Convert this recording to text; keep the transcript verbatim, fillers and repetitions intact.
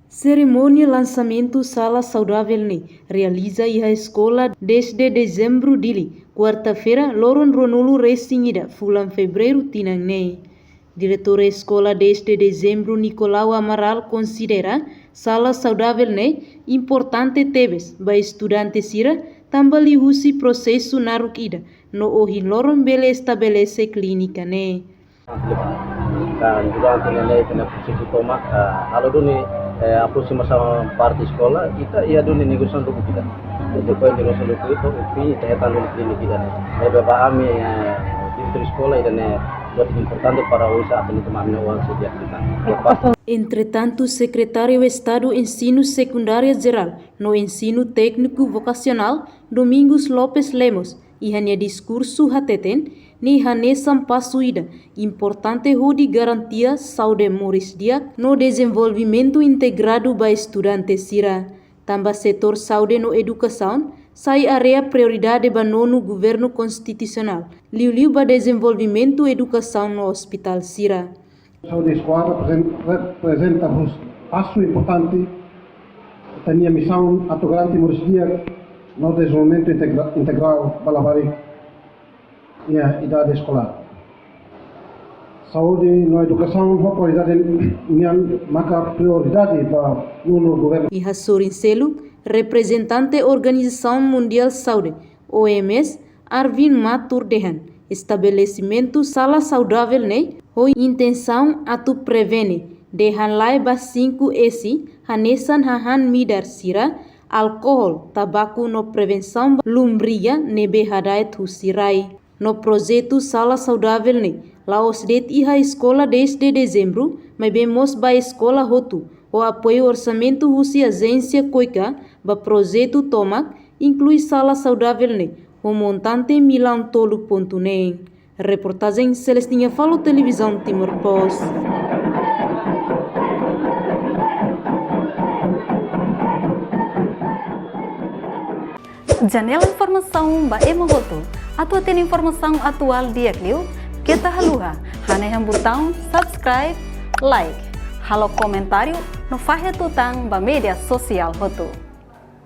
Serimónia lansamentu sala saudavel ne'e realiza iha Eskola dez de Dezembru Dili, kuarta-feira, loron ruanulu resin ida, fulan Fevereiru tinan ne'e. Diretór Eskola dez de Dezembru Nicolau Amaral konsidera sala saudavel ne'e importante tebes ba estudante sira, tanba liuhusi prosesu naruk ida no ohin loron bele estabelese klínika ne'e. Durante ne'e, ne'e prosesu tomak, ah, halo duni, eh, aprosimasaun parte eskola, ita iha duni negosiasaun duni ita. Depois negosiasaun duni ita, fim, ita hetan duni klínika ida ne'e. Ne'ebé ba ami, eh, diretór eskola ida ne'e, buat importante para oinsá atu ami-nia oan sei di'ak liután. Entretantu, Sekretáriu Estadu Ensinu Sekundária Jerál no Ensinu Tékniku Vokasionál, Domingos Lopes Lemos, iha nia diskursu hateten, ne'e hanesan pasu ida importante hodi garantia saúde moris di'ak no dezenvolvimentu integradu ba estudante sira. Tanba setór saúde no edukasaun sai área prioridade ba nonu governu konstitusionál, liuliu ba dezenvolvimentu edukasaun no ospitál sira. Saúde eskolár reprezenta, reprezenta pasu importante ita-nia misaun atu garante moris di'ak no dezenvolvimentu integra-, integrál ba labarik iha idade eskolár. Saúde no edukasaun ho kualidade nian maka prioridade ba nonu governu. Iha sorin seluk, reprezentante Organizasaun Mundiál Saúde, O M S, Arvind Mathur dehan, estabelesimentu sala saudavel ne'e ho intensaun atu prevene dehan lae ba cinco S, hanesan hahán midar sira, alkol, tabaku no prevensaun ba lumbriga ne'ebé hada'et husi rai. No projetu sala saudavel ne'e la'ós de'it iha Eskola dez de Dezembru, maibé mós ba eskola hotu, ho apoiu orsamentu husi ajénsia KOICA ba projetu tomak, inklui sala saudavel ne'e ho montante millaun tolu pontu neen. Reportajen Celestina Falo, Televizaun Timor Post. Janela informasaun ba ema hotu. Atu hatene informasaun atuál di'ak liu, keta haluha hanehan butaun subscribe, like, halo komentáriu no fahe tutan ba média sosiál hotu.